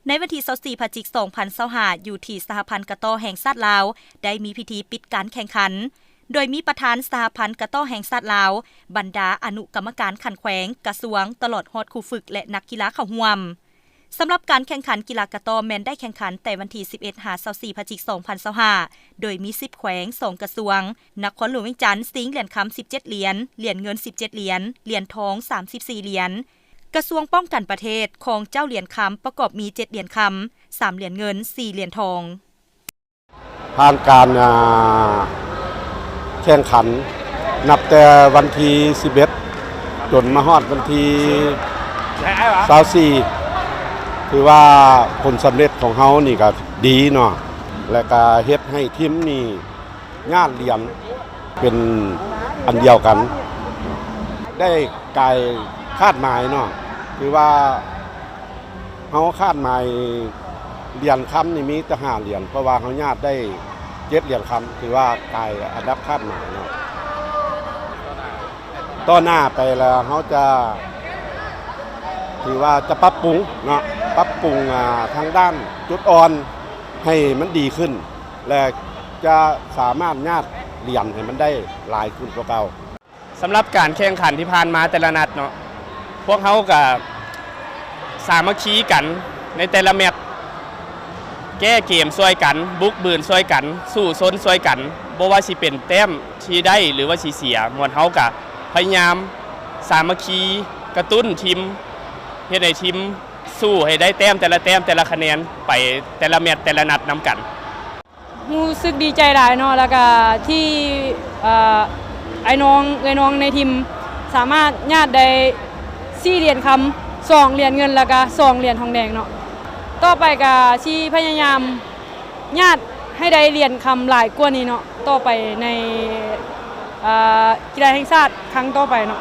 ໃນວັນທີຊາວສີ່ ພະຈິກ ສອງພັນຊາວຫ້າ ຢູ່ທີ່ສະຫະພັນກະຕໍ້ແຫ່ງຊາດລາວ ໄດ້ມີພິທີປິດການແຂ່ງຂັນ ໂດຍມີປະທານສະຫະພັນກະຕໍ້ແຫ່ງຊາດລາວ, ບັນດາອະນຸກຳມະການຂັ້ນແຂວງ, ກະຊວງ, ຕະຫຼອດຮອດຄູຝຶກ ແລະ ນັກກິລາເຂົ້າຮ່ວມ. ສຳລັບການແຂ່ງຂັນກິລາກະຕໍ້ແມ່ນໄດ້ແຂ່ງຂັນແຕ່ວັນທີສິບເອັດ ຫາ ຊາວສີ່ ພະຈິກ ສອງພັນຊາວຫ້າ ໂດຍມີສິບແຂວງ ສອງກະຊວງ, ນະຄອນຫຼວງວຽງຈັນຊິງຫຼຽນຄຳສິບເຈັດຫຼຽນ, ຫຼຽນເງິນສິບເຈັດຫຼຽນ, ຫຼຽນທອງສາມສິບສີ່ຫຼຽນ, ກະຊວງປ້ອງກັນປະເທດຄອງເຈົ້າຫຼຽນຄຳ ປະກອບມີເຈັດຫຼຽນຄຳ, ສາມຫຼຽນເງິນ, ສີ່ຫຼຽນທອງ. ຜ່ານການ ອ່າ ແຂ່ງຂັນ ນັບແຕ່ວັນທີສິບເອັດ ຈົນມາຮອດວັນທີຊາວສີ່ ຖືວ່າຜົນສຳເລັດຂອງເຮົານີ້ກະດີເນາະ ແລະກະເຮັດໃຫ້ທີມນີ້ຍາດຫຼຽນເປັນອັນດຽວກັນ ໄດ້ກາຍຄາດໝາຍເນາະ ຖືວ່າ ເຮົາຄາດໝາຍຫຼຽນຄຳນີ້ມີແຕ່ຫ້າຫຼຽນ ເພາະວ່າເຮົາຍາດໄດ້ເຈັດຫຼຽນຄຳ ຖືວ່າກາຍອັນດັບຄາດໝາຍເນາະ. ຕໍ່ໜ້າໄປແລ້ວເຮົາຈະ ຖືວ່າຈະປັບປຸງເນາະ ປັບປຸງ ອ່າ ທາງດ້ານຈຸດອ່ອນໃຫ້ມັນດີຂຶ້ນ ແລະ ຈະສາມາດຍາດຫຼຽນໃຫ້ມັນໄດ້ຫຼາຍຂຶ້ນກວ່າເກົ່າ. ສຳລັບການແຂ່ງຂັນທີ່ຜ່ານມາແຕ່ລະນັດເນາະ ພວກເຮົາກະສາມັກຄີກັນໃນແຕ່ລະແມັດ ແກ້ເກມຊ່ວຍກັນ, ບຸກບືນຊ່ວຍກັນ, ສູ້ຊົນຊ່ວຍກັນ, ບໍ່ວ່າຊິເປັນແຕ້ມທີ່ໄດ້ ຫຼືວ່າຊິເສຍ, ໝວດເຮົາກະພະຍາຍາມສາມັກຄີ ກະຕຸ້ນທີມ, ເຮັດໃຫ້ທີມສູ້ໃຫ້ໄດ້ແຕ້ມແຕ່ລະແຕ້ມ ແຕ່ລະຄະແນນ ໄປແຕ່ລະແມັດ ແຕ່ລະນັດນຳກັນ. ຮູ້ສຶກດີໃຈຫຼາຍເນາະ ແລ້ວກະທີ່ ເອີ ອ້າຍນ້ອງ ເອື້ອຍນ້ອງໃນທີມສາມາດຍາດໄດ້ສີ່ຫຼຽນຄຳ, ສອງຫຼຽນເງິນ ແລ້ວກະສອງຫຼຽນທອງແດງເນາະ. ຕໍ່ໄປກະຊິພະຍາຍາມຍາດໃຫ້ໄດ້ຫຼຽນຄຳຫຼາຍກວ່ານີ້ເນາະ ຕໍ່ໄປໃນ ເອີ ກິລາແຫ່ງຊາດຄັ້ງຕໍ່ໄປເນາະ.